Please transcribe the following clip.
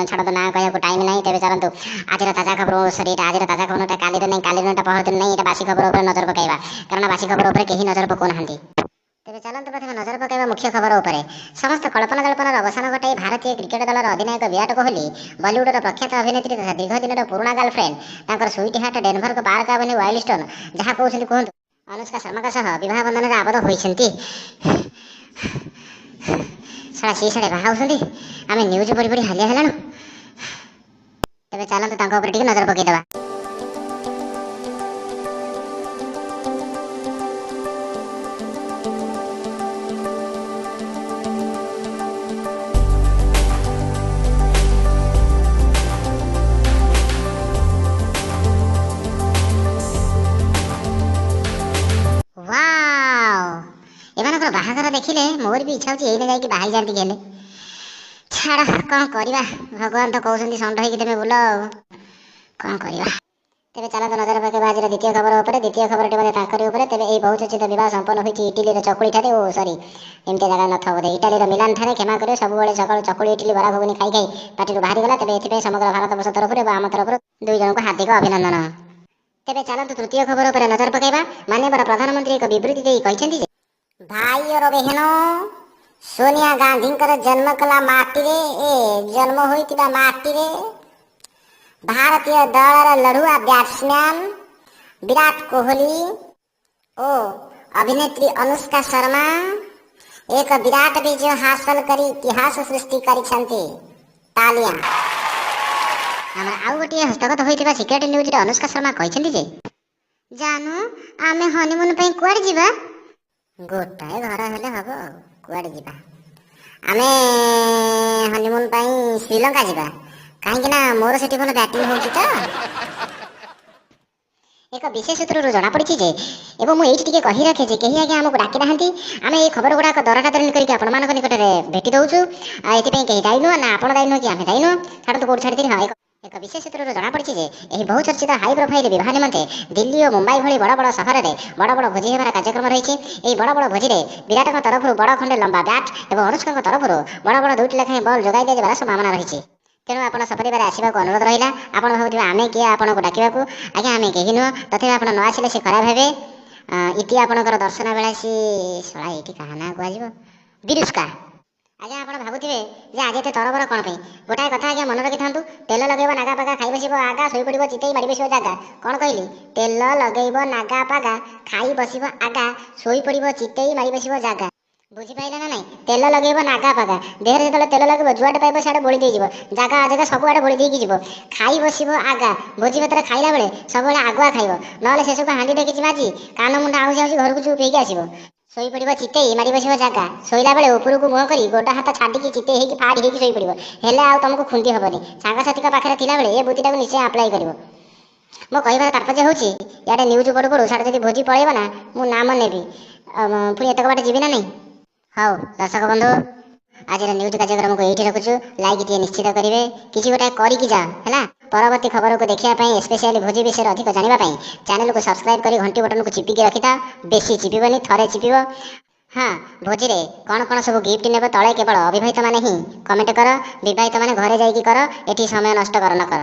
ଛାଡ଼ନ୍ତୁ, ନାଁ କହିବାକୁ ଟାଇମ୍ ନାହିଁ। ତେବେ ଚାଲନ୍ତୁ ଆଜିର ତାଜା ଖବର, ସରି, ଏଇଟା ଆଜିର ତାଜା ଖବର, ଏଇଟା କାଲିର ନାହିଁ, କାଲିର ଏଇଟା ପହରଦିନ ନାହିଁ, ଏଇଟା ବାସି ଖବର ଉପରେ ନଜର ପକାଇବା, କାରଣ ବାସି ଖବର ଉପରେ କେହି ନଜର ପକାଉନାହାନ୍ତି। ତେବେ ଚାଲନ୍ତୁ ପ୍ରଥମେ ନଜର ପକାଇବା ମୁଖ୍ୟ ଖବର ଉପରେ। ସମସ୍ତ କଳ୍ପନା ଜଳ୍ପନାର ଅବସାନ ଘଟାଇ ଭାରତୀୟ କ୍ରିକେଟ ଦଳର ଅଧିନାୟକ ବିରାଟ କୋହଲି ବଲିଉଡର ପ୍ରଖ୍ୟାତ ଅଭିନେତ୍ରୀ ତଥା ଦୀର୍ଘ ଦିନର ପୁରୁଣା ଗାର୍ଲଫ୍ରେଣ୍ଡ, ତାଙ୍କର sweet heart, ଡେନଭରଙ୍କ park avenue Wild Stone, ଯାହା କହୁଛନ୍ତି କୁହନ୍ତୁ, ଅନୁଷ୍କା ଶର୍ମାଙ୍କ ସହ ବିବାହ ବନ୍ଧନରେ ଆବଦ୍ଧ ହୋଇଛନ୍ତି। ଶଳା ସିଏ ସିଆଡ଼େ ବାହା ହେଉଛନ୍ତି, ଆମେ ନ୍ୟୁଜ୍ ପଢ଼ି ପଢ଼ି ହାଲିଆ ହେଲାଣୁ। ତେବେ ଚାଲନ୍ତୁ ତାଙ୍କ ଉପରେ ଟିକେ ନଜର ପକାଇଦେବା। ୱାଓ, ଏମାନଙ୍କର ବାହାଘର ଦେଖିଲେ ମୋର ବି ଇଚ୍ଛା ହେଉଛି ଏଇନେ ଯାଇକି ବାହା ହେଇଯାଆନ୍ତି କି। ହେଲେ ଛାଡ଼, କ'ଣ କରିବା, ଭଗବାନ ତ କହୁଛନ୍ତି ଷଣ୍ଢ ହେଇକି ତମେ ବୁଲ, ଆଉ କ'ଣ କରିବା। ତେବେ ଚାଲନ୍ତୁ ନଜର ପକାଇବା ଆଜିର ଦ୍ୱିତୀୟ ଖବର ଉପରେ। ଦ୍ୱିତୀୟ ଖବରଟି ମଧ୍ୟ ତାଙ୍କରି ଉପରେ। ତେବେ ଏହି ବହୁଚର୍ଚ୍ଚିତ ବିବାହ ସମ୍ପନ୍ନ ହୋଇଛି ଇଟାଲୀର ଚକୁଳି ଠାରେ, ଓ ସରି, ଏମିତି ଜାଗା ନଥିବ ବୋଧେ, ଇଟାଲୀର ମିଲାନ ଠାରେ। କ୍ଷମା କରିବେ, ସବୁବେଳେ ସକାଳୁ ଚକୁଳି ଇଟିଲି ବରା ଘୁଗୁନି ଖାଇ ଖାଇ ପାଟିରୁ ବାହାରିଗଲା। ତେବେ ଏଥିପାଇଁ ସମଗ୍ର ଭାରତବର୍ଷ ତରଫରୁ ଏବଂ ଆମ ତରଫରୁ ଦୁଇ ଜଣଙ୍କୁ ହାର୍ଦ୍ଦିକ ଅଭିନନ୍ଦନ। ତେବେ ଚାଲନ୍ତୁ ତୃତୀୟ ଖବର ଉପରେ ନଜର ପକାଇବା। ମାନ୍ୟବର ପ୍ରଧାନମନ୍ତ୍ରୀ ଏକ ବିବୃତ୍ତି ଦେଇ କହିଛନ୍ତି ଯେ, ଭାଇ और बहनों, ସୋନିଆ ଗାନ୍ଧୀଙ୍କର ଜନ୍ମ କଲା ମାଟିରେ, ଏ ଜନ୍ମ ହୋଇଥିବା ମାଟିରେ ଭାରତୀୟ ଦଳର ଲଢୁଆ ବ୍ୟାଟ୍ସମ୍ୟାନ୍ ବିରାଟ କୋହଲି ଓ ଅଭିନେତ୍ରୀ ଅନୁଷ୍କା ଶର୍ମା ଏକ ବିରାଟ ବିଜୟ ହାସଲ କରି ଇତିହାସ ସୃଷ୍ଟି କରିଛନ୍ତି। ତାଲିଆ। ଆମର ଆଉ ଗୋଟିଏ ହସ୍ତଗତ ହୋଇଥିବା ସିକ୍ରେଟ୍ ନ୍ୟୁଜ୍ରେ ଅନୁଷ୍କା ଶର୍ମା କହିଛନ୍ତି ଯେ, ଜାନୁ, ଆମେ ହନିମୁନ୍ ପାଇଁ କୁଆଡ଼େ ଯିବା? ଗୋଟାଏ ଘର ହେଲେ ହବ, ଆଉ କୁଆଡ଼େ ଯିବା? ଆମେ ହନିମୁନ୍ ପାଇଁ ଶ୍ରୀଲଙ୍କା ଯିବା, କାହିଁକି ନା ମୋର ସେଠି ଭଲ ବ୍ୟାଟିଂ ହେଉଛି ତ। ଏକ ବିଶେଷ ସୂତ୍ରରୁ ଜଣାପଡ଼ିଛି ଯେ, ଏବଂ ମୁଁ ଏଇଠି ଟିକେ କହି ରଖେ ଯେ କେହି ଆଜ୍ଞା ଆମକୁ ଡାକି ନାହାନ୍ତି, ଆମେ ଏଇ ଖବର ଗୁଡ଼ାକ ଦରଟା ଦରଣି କରିକି ଆପଣମାନଙ୍କ ନିକଟରେ ଭେଟି ଦେଉଛୁ। ଆଉ ଏଥିପାଇଁ କେହି ଦାୟୀ ନୁହଁ, ନା ଆପଣ ଦାୟୀ ନୁହଁ କି ଆମେ ଦାୟୀ ନୁହଁ। ଛାଡ଼ନ୍ତୁ, କେଉଁଠି ଛାଡ଼ିଥିଲି? ହଁ, ଏକ ବିଶେଷ ସୂତ୍ରରୁ ଜଣାପଡ଼ିଛି ଯେ ଏହି ବହୁଚର୍ଚ୍ଚିତ ହାଇ ପ୍ରୋଫାଇଲ୍ ବିବାହ ନିମନ୍ତେ ଦିଲ୍ଲୀ ଓ ମୁମ୍ବାଇ ଭଳି ବଡ଼ ବଡ଼ ସହରରେ ବଡ଼ ବଡ଼ ଭୋଜି ହେବାର କାର୍ଯ୍ୟକ୍ରମ ରହିଛି। ଏହି ବଡ଼ ବଡ଼ ଭୋଜିରେ ବିରାଟଙ୍କ ତରଫରୁ ବଡ଼ ଖଣ୍ଡେ ଲମ୍ବା ବ୍ୟାଟ୍ ଏବଂ ଅନୁଷ୍କାଙ୍କ ତରଫରୁ ବଡ଼ ବଡ଼ ଦୁଇଟି ଲେଖାଏଁ ବଲ୍ ଯୋଗାଇ ଦିଆଯିବାର ସମ୍ଭାବନା ରହିଛି। ତେଣୁ ଆପଣ ସପରିବାରେ ଆସିବାକୁ ଅନୁରୋଧ ରହିଲା। ଆପଣ ଭାବୁଥିବେ ଆମେ କିଏ ଆପଣଙ୍କୁ ଡାକିବାକୁ? ଆଜ୍ଞା, ଆମେ କେହି ନୁହଁ, ତଥାପି ଆପଣ ନ ଆସିଲେ ସେ ଖରାପ ହେବେ। ଇତି ଆପଣଙ୍କର ଦର୍ଶନ ବେଳାସୀ, ଶଳା ଏଇଠି କାହା ନାଁ କୁହାଯିବ, ବିରୁଷ୍କା। ଆଜ୍ଞା, ଆପଣ ଭାବୁଥିବେ ଯେ ଆଜି ଏତେ ତରବର କ'ଣ ପାଇଁ? ଗୋଟାଏ କଥା ଆଜ୍ଞା ମନେ ରଖିଥାନ୍ତୁ, ତେଲ ଲଗେଇବ ନାଗା ପାଗା, ଖାଇ ବସିବ ଆଗା, ଶୋଇପଡ଼ିବ ଚିତେଇ, ମାଡ଼ି ବସିବ ଜାଗା। କ'ଣ କହିଲି? ତେଲ ଲଗେଇବ ନାଗା ପାଗା, ଖାଇ ବସିବ ଆଗା, ଶୋଇପଡ଼ିବ ଚିତେଇ, ମାଡ଼ି ବସିବ ଜାଗା। ବୁଝିପାରିଲେ ନା ନାଇଁ? ତେଲ ଲଗେଇବ ନାଗା ପାଗା, ଦେହରେ ଯେତେବେଳେ ତେଲ ଲଗେଇବ ଯୁଆଡ଼େ ପାଇବ ସିଆଡ଼େ ବୋଳି ଦେଇଯିବ, ଜାଗା ଅଜାଗା ସବୁଆଡ଼େ ବୋଳି ଦେଇକି ଯିବ। ଖାଇ ବସିବ ଆଗା, ଭୋଜି ଭାତରେ ଖାଇଲା ବେଳେ ସବୁବେଳେ ଆଗୁଆ ଖାଇବ, ନହେଲେ ସେସବୁ ହାଣ୍ଡି ଡେକିଚି ମାଜି କାନ ମୁଣ୍ଡ ଆଉଁସି ଆଉଁସି ଘରକୁ ଚୁପ୍ ହେଇକି ଆସିବ। ଶୋଇପଡ଼ିବ ଚିତେଇ, ମାଡ଼ି ବସିବ ଜାଗା। ଶୋଇଲା ବେଳେ ଉପରକୁ ମୁହଁ କରି ଗୋଡ଼ ହାତ ଛାଡ଼ିକି ଚିତେଇ ହେଇକି ଫାଡ଼ି ହେଇକି ଶୋଇପଡ଼ିବ, ହେଲେ ଆଉ ତମକୁ ଖୁନ୍ଦି ହେବନି। ସାଙ୍ଗସାଥିଙ୍କ ପାଖରେ ଥିଲାବେଳେ ଏ ବୁଦ୍ଧିଟାକୁ ନିଶ୍ଚୟ ଆପ୍ଲାଏ କରିବ। ମୋ କହିବାର ତାତ୍ପର୍ଯ୍ୟ ହେଉଛି, ଇଆଡ଼େ ନ୍ୟୁଜ୍ ପଢ଼ୁ ପଢ଼ୁ ସିଆଡ଼େ ଯଦି ଭୋଜି ପଳେଇବ ନା, ମୁଁ ନାମ ନେବି, ପୁଣି ଏତକ ବାଟ ଯିବି ନା ନାହିଁ? ହଉ ଦର୍ଶକ ବନ୍ଧୁ, ଆଜିର ନ୍ୟୁଜ୍ କାର୍ଯ୍ୟକ୍ରମକୁ ଏଇଠି ରଖୁଛୁ। ଲାଇକ୍ ଟିକେ ନିଶ୍ଚିତ କରିବେ, କିଛି ଗୋଟାଏ କରିକି ଯାଅ ହେଲା। ପରବର୍ତ୍ତୀ ଖବରକୁ ଦେଖିବା ପାଇଁ, ସ୍ପେଶିଆଲି ଭୋଜି ବିଷୟରେ ଅଧିକ ଜାଣିବା ପାଇଁ ଚ୍ୟାନେଲକୁ ସବସ୍କ୍ରାଇବ୍ କରି ଘଣ୍ଟି ବଟନକୁ ଚିପିକି ରଖିଥାଅ। ବେଶୀ ଚିପିବନି, ଥରେ ଚିପିବ। ହଁ, ଭୋଜିରେ କ'ଣ କ'ଣ ସବୁ ଗିଫ୍ଟ ନେବ ତଳେ କେବଳ ଅବିବାହିତ ମାନେ ହିଁ କମେଣ୍ଟ କର, ବିବାହିତ ମାନେ ଘରେ ଯାଇକି କର, ଏଠି ସମୟ ନଷ୍ଟ କର ନ କର।